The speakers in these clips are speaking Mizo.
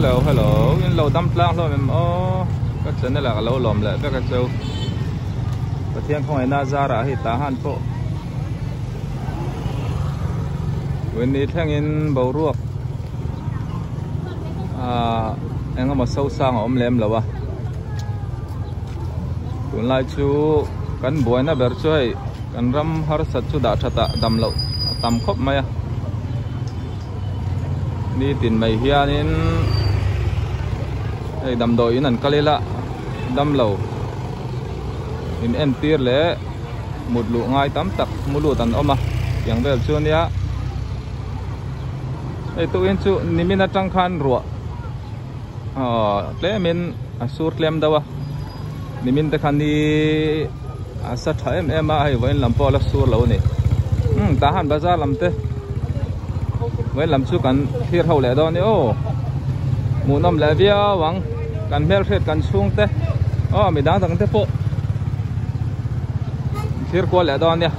Hello hello in lo dam tlang hlawm em aw ka channel ah ka lo lawm leh vek a cheu Pathian khawngaihna zarah hei tah han pawh Winnie thlengin boruak ah eng emaw so sang a awm lem lo a tunlai chu kan buaina ber chu hei kan ram harsat chu dah that ah dam loh a tam khawp mai a nitin mai hianin hei damdawiin an kal ila dam lo in entir leh mut luh ngai tam tak mu lut an awm a tiang vel chu ania hei tukin chu nimin atang khan ruah aw tlemin a sur tlem deuh a nimin te khan ni a sa tha em em a hei vawiin lam pawh a la sur lo a ni umm tah han bazar lam te vawiin lam chu kan thlir ho leh dawn a ni aw hmuhnawm leh viau ang kan hmelhriat kan chhung te aw mi dang dang te pawh thlir kual leh dawn a nia.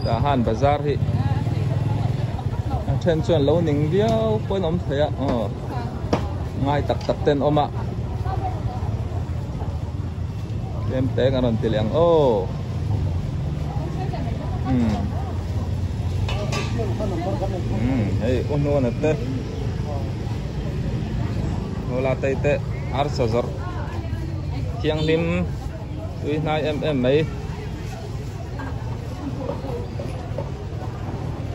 Tah han bazar hi a then chuan lo ning viau pawhin a awm thei a aw ngai tak tak te an awm a. Tlem te kan rawn ti leh ang aw umm umm hei u hnuana te nula tei te arsa zawrh thianghlim tui hnai em em mai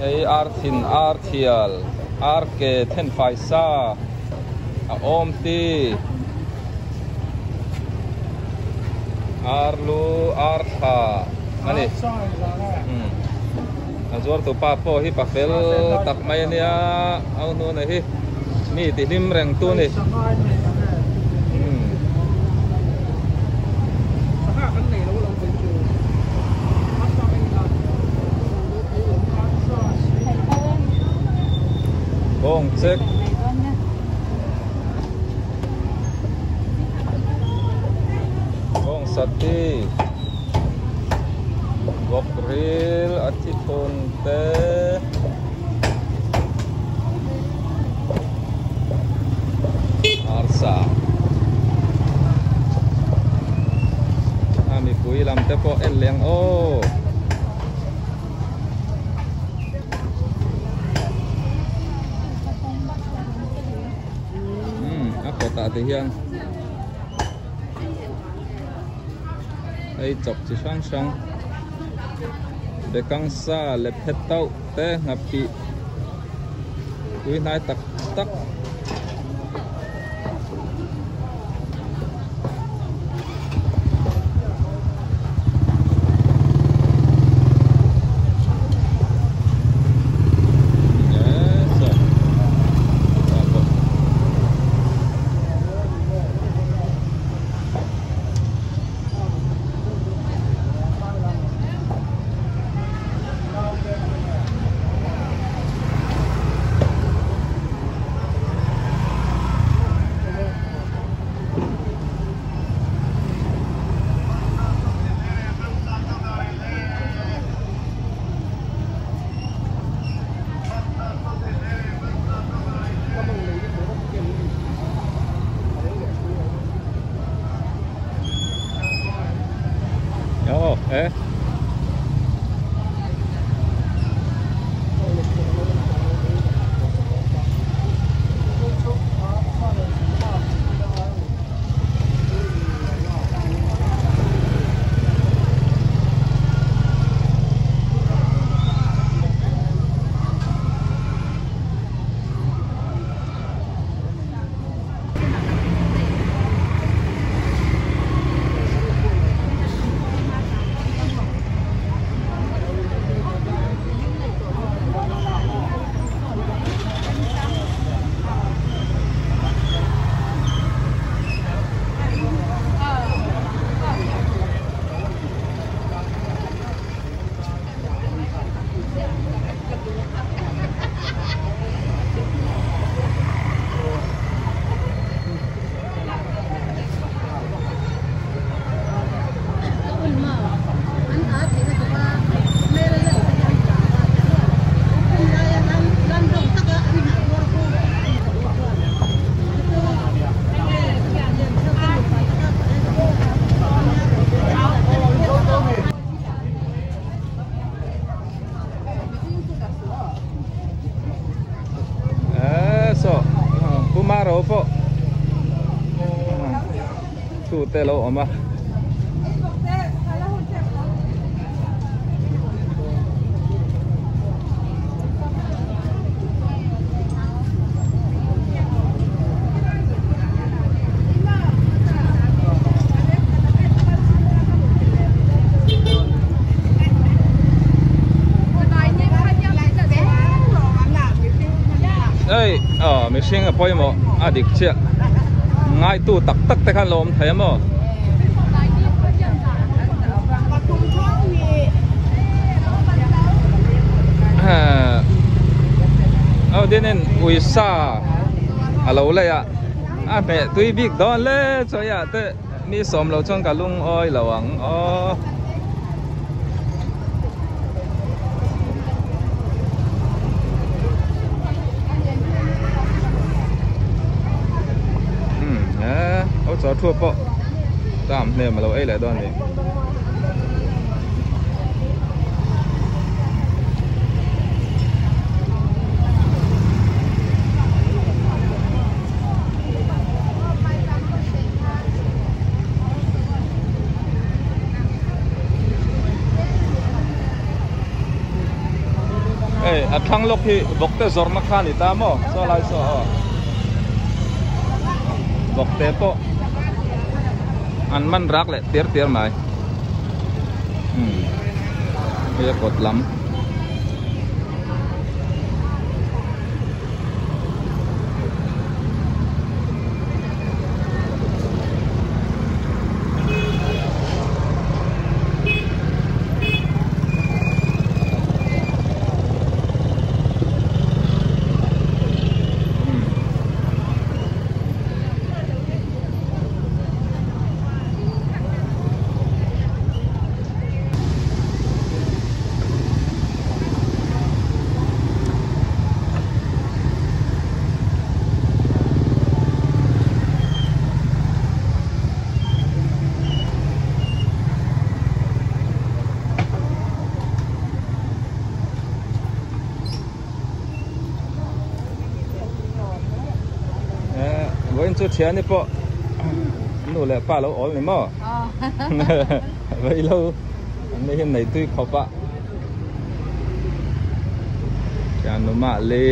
hei ar thin ar thial ar ke thenfai sa a awm ti. Ar lu ar thla a ni a zuar tu pa pawh hi pa fel tak mai a nia au hnuna hi mi ti hlim reng tu a ni. Bawng chek. Bawng sati bawk ril a thi thun te arsa a mipui lam te pawh en leh ang aw. Umm a kawtah te hian hei chawp chi hrang hrang bekang sa leh phet tauh te nghapih tui hnai tak tak. Thu te lo awm a. Ei aw mihring a pawimawh a dik chiah ngaitu tak tak te khan lo awm thei a maw. Aw dinin uisa a lo lei a a hmeh tui bik dawn le chawi ah te mi sawm lo chuan ka lungawi lo ang aw. Umm he ho chaw thu pawh tam hnem a lo ei leh dawn a ni. Hei a thlang lawk hi vawk te zawrhna kha a ni ta maw saw lai saw aw vawk te pawh an man rak leh tir tir mai umm hei a kawt lam. Vawiin chu thiani pawh nu leh pa lo awl ni maw vailo an ni hian nei tui khawp a thiannu mah le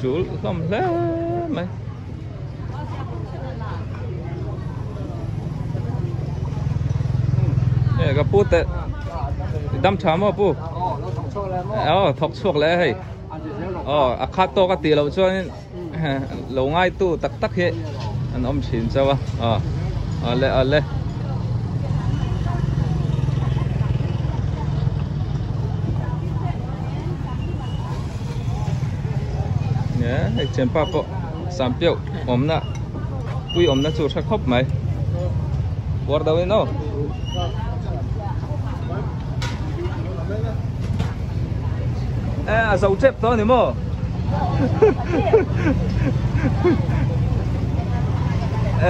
Chul hlawm hle mai. Nge ka pu te dam tha maw pu? Aw thawk chhuak leh hei. Aw a khat tawk a tih loh chuan lo ngai tu tak tak hi an awm thin chauh a. Aw awle awle. Nge hei thianpa pawh Sampiauh awmna pui awmna chu hre khawp mai puar deuh in aw. E a zo tep tawh a ni maw?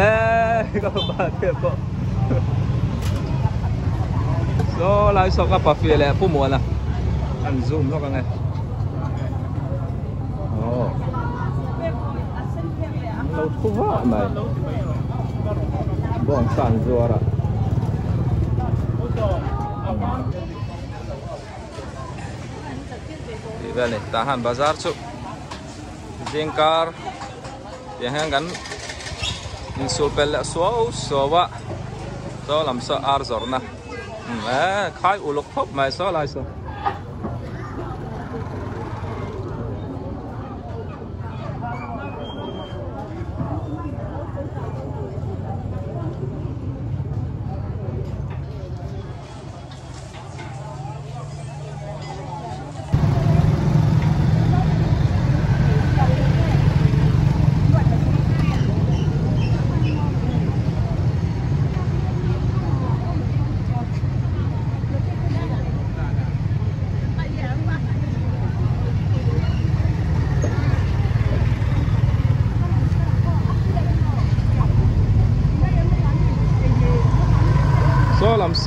E ka pa te pawh saw lai saw ka pafi leh pu muana an zoom lawk ange aw lo thu vah mai bawngsa an zuar a. Tih vel a ni tah hian bazar chu zingkar tiang hian kan insul pel leh suau suau a saw lam saw ar zawrhna eh khai uluk khawp mai saw lai saw.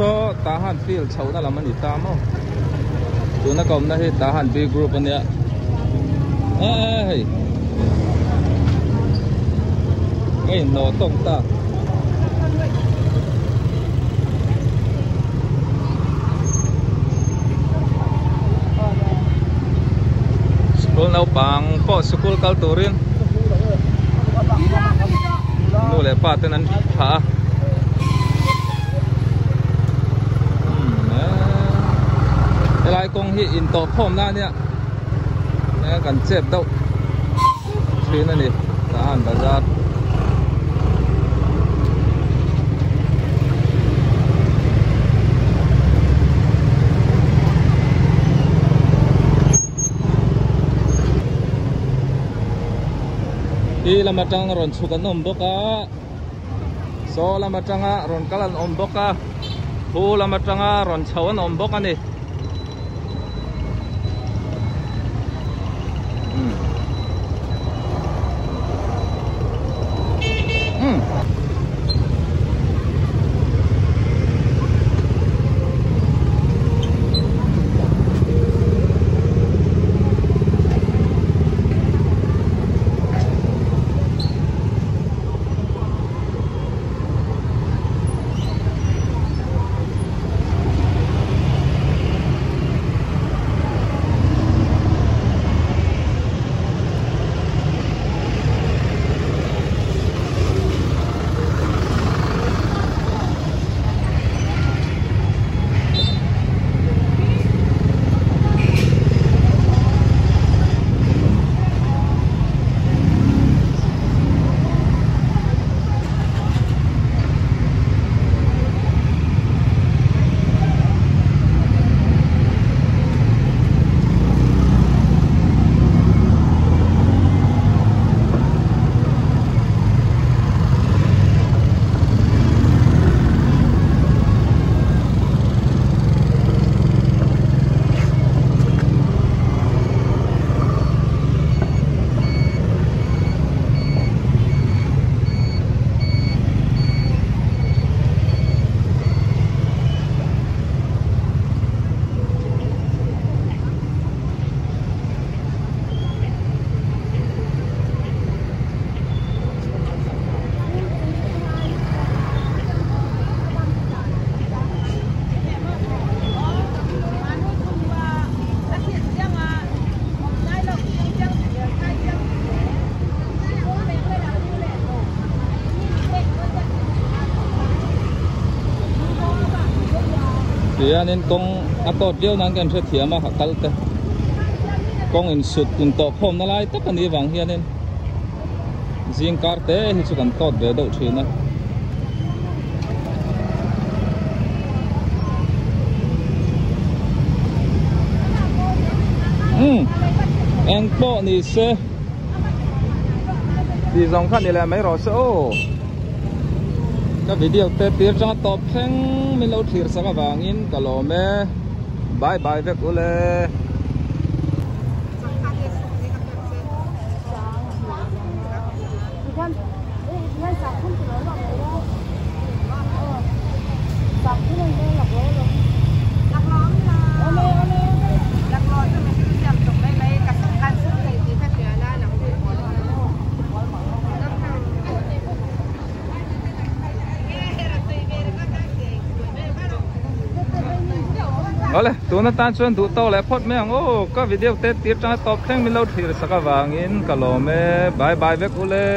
Saw Tahan field chhohna lam a ni ta maw tuna ka awmna hi Tahan B group a nia eh hei ka inhnawh tawk ta. School naupang pawh sikul kal turin nu leh pa ten an thlah a helai kawng hi intawh khawm na ania kan chep deuh thin a ni Tahan bazar. Ti lam atang rawn chhuk an awm bawk a saw lam atanga rawn kal an awm bawk a khu lam atanga rawn chho an awm bawk a ni. Tihianin kawng a tawt viau nan kan hrethiam a ha kal te kawng insut intawh khawmna lai tak a nih vang hianin zing kar te hi chu kan tawt ve deuh thin a. Umm eng pawh ni se tih zawng kha ni leh mai rawh se aw ka video te tir tanga tawp thleng min lo thlir sak avangin ka lawm e bye bye vek ule. Awle tun atan chuan duh tawk leh phawt mai ang aw ka video te tir tanga tawp thleng min lo thlir sak avangin ka lawm e bye bye vek ule.